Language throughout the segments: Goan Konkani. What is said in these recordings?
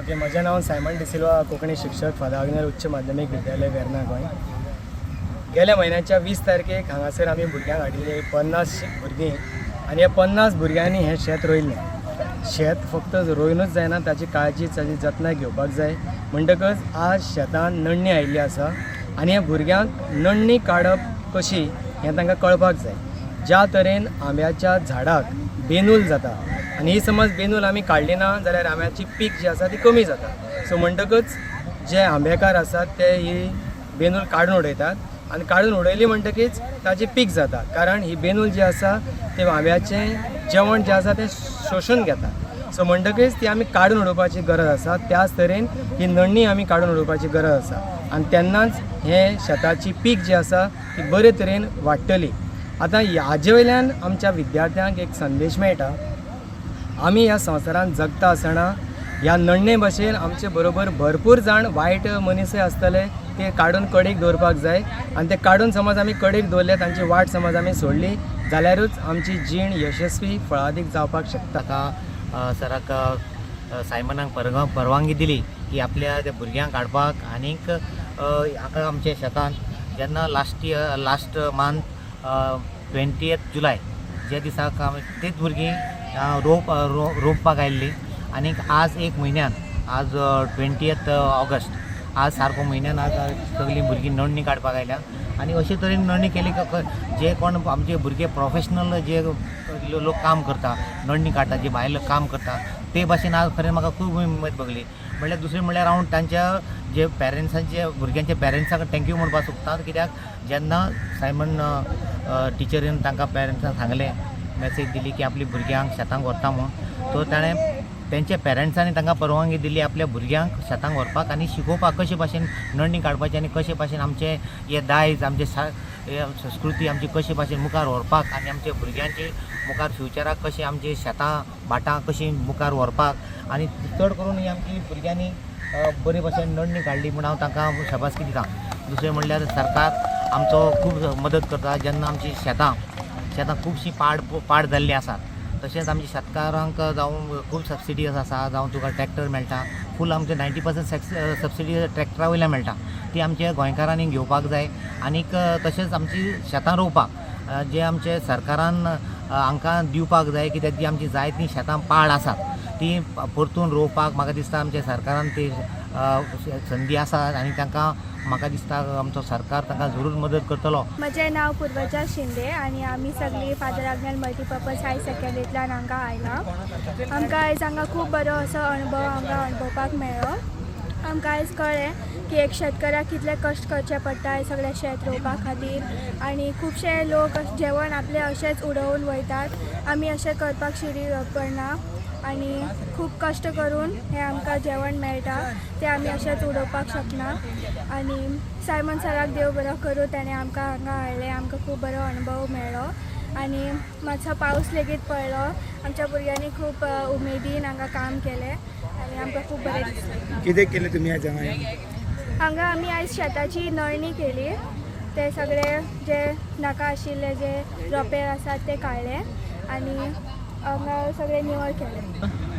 ओके, म्हजें नांव सायमन डिसिल्वा, कोंकणी शिक्षक, फादर आग्नेल उच्च माध्यमीक विद्यालय, वेर्ना, गोंय. गेल्या म्हयन्याच्या 20 तारखेक हांगासर आमी भुरग्यांक हाडिल्ली 50 भुरगीं आनी ह्या 50 भुरग्यांनी हें शेत रोयलें. शेत फक्त रोयनूच जायना, ताची काळजी, ताची जतनाय घेवपाक जाय. म्हणटकच आज शेतान नडणी आयिल्ली आसा आनी ह्या भुरग्यांक नडणी काडप कशी हें तांकां कळपाक जाय. ज्या तरेन आंब्याच्या झाडाक बेनूल जाता आनी ही समज बेनूल आमी काडली ना जाल्यार आंब्याची पीक जी आसा ती कमी जाता. सो म्हणटकच जे आंबेकार आसात ते ही बेनूल काडून उडयतात आनी काडून उडयली म्हणटकीच ताची पीक जाता, कारण ही बेनूल जी आसा ते आंब्याचें जेवण जें आसा तें शोशून घेता. सो म्हणटकीच ती आमी काडून उडोवपाची गरज आसा. त्याच तरेन ही नडणी आमी काडून उडोवपाची गरज आसा आनी तेन्नाच हें शेताची पीक जी आसा ती बरे तरेन वाडटली. आतां हाजे वयल्यान आमच्या विद्यार्थ्यांक एक संदेश मेळटा, आमी ह्या संवसारांत जगता आसतना ह्या नडणे भशेन आमचे बरोबर भरपूर जाण वायट मनीसय आसतले. ते काडून कडेक दवरपाक जाय आनी ते काडून समज आमी कडेक दवरले, तांची वाट समज आमी सोडली जाल्यारूच आमची जीण यशस्वी, फळादीक जावपाक शकता. ताका सराक, सायमनाक परवानगी दिली की आपल्या त्या भुरग्यांक हाडपाक. आनीक हांगा आमच्या शेतान जेन्ना last year, last month, 20th July ज्या दिसाक आमी तीच भुरगीं रोवप रोवपाक आयिल्लीं आनीक आज एक म्हयन्यान, आज 20th August, आज सारको म्हयन्यान आज सगळीं भुरगीं नडणी काडपाक आयल्या. आनी अशे तरेन नडणी केली जे कोण आमचे भुरगे प्रोफेशनल जे लोक काम करता, नडणी काडटा, जे भायले काम करता, ते भाशेन आज खरें म्हाका खूब उमेद भोगली. म्हणल्यार दुसरें म्हणल्यार हांव तांच्या जे पेरंट्सांचे, भुरग्यांच्या पेरंट्सांक thank you म्हणपाक सोदता, कित्याक जेन्ना सायमन टिचरीन तांकां पेरंट्सांक सांगलें, मॅसेज दिली की आपली भुरग्यांक शेतांक व्हरता म्हूण, सो ताणें तेंच्या पेरंट्सांनी तांकां परवानगी दिली आपल्या भुरग्यांक शेतांक व्हरपाक आनी शिकोवपाक कशे भाशेन नडणी काडपाची आनी कशे भाशेन आमचें हें दायज, आमचें हे संस्कृती आमची कशे भाशेन मुखार व्हरपाक आनी आमच्या भुरग्यांचे मुखार फ्युचराक कशें आमचीं शेतां भाटां कशीं मुखार व्हरपाक. आनी चड करून ही आमची भुरग्यांनी बरे भाशेन नडणी काडली म्हूण हांव तांकां शाबासकी दिता. दुसरें म्हणल्यार सरकार आमचो खूब मदत करता. जेन्ना आमची शेतां शेतां खुबशीं पाड पाड जाल्लीं आसात, तशेंच आमच्या शेतकारांक जावं खूब सबसिडीज आसा, जावं तुका ट्रॅक्टर मेळटा फूल, आमचे 90% सबसिडी ट्रॅक्टरा वयल्यान मेळटा, ती आमच्या गोंयकारांनी घेवपाक जाय. आनीक तशेंच आमची शेतां रोवपाक जे आमचे सरकारान हांकां दिवपाक जाय, कित्याक जी आमची जायतीं शेतां पाड आसात ती परतून रोवपाक म्हाका दिसता आमच्या सरकारान ती संदी आसा आनी तांकां म्हाका दिसता आमचो सरकार तांकां जरूर मदत करतलो. म्हजें नांव पूर्वजा शिंदे आनी आमी सगळीं फादर आग्नेल मल्टीपर्पज हाय सेकंडरींतल्यान हांगा आयला. आमकां आयज हांगा खूब बरो असो अणभव हांगा अणभवपाक मेळ्ळो. आमकां आयज कळ्ळें की एक शेतकऱ्याक कितले कश्ट करचे पडटा हें सगळें शेत रोवपा खातीर आनी खुबशे लोक जेवण आपलें अशेंच उडोवन वयतात. आमी अशें करपाक शिरी पडना आनी खूब कश्ट करून हें आमकां जेवण मेळटा, तें आमी अशेंच उडोवपाक शकना. आनी सायमन सराक देव बरो करूं, ताणें आमकां हांगा हाडलें. आमकां खूब बरो अणभव मेळ्ळो आनी मातसो पावस लेगीत पडलो. आमच्या भुरग्यांनी खूब उमेदीन हांगा काम केलें आनी आमकां खूब बरें दिसलें. कितें केलें तुमी आज हांगा येवन? हांगा आमी आयज शेताची नळणी केली. ते सगळे जे नाका आशिल्ले जे रोपे आसात ते काडले आनी हांगा सगळे निवळ केले.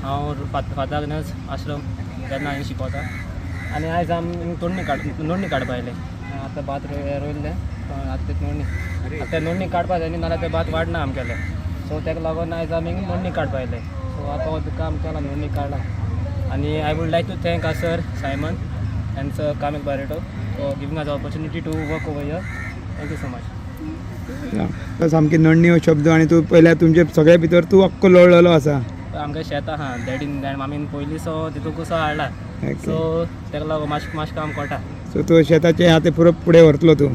हांव फादर आग्नेस आश्रम, वेर्ना हांगा शिकवता आनी आयज आमी नडणी काडपा आयले. आतां भात रोयल्लें, आतां ते नडणी, आतां ते नडणी काडपा जाय न्ही, नाल्यार तें भात वाडना आमगेलें. सो ताका लागून आयज आमी नडणी काडपा आयले. सो आतां हो काम केलां, नडणी काडला आनी I would like to thank our sir Simon and sir Camille Barreto for giving us opportunity to work over here. Thank you so much. सामकी नडणी हो शब्द आनी तूं पयल्यार तुमचे सगळे भितर तूं अक्को लोळलेलो आसा. आमगे शेत आहा, डॅडीन मामीन पयलीं, सो तितूंक सो हाडला. सो ताका लागून मातशें मातशें काम कळटा. सो तूं शेताचें आहा तें पुरो फुडें व्हरतलो तूं.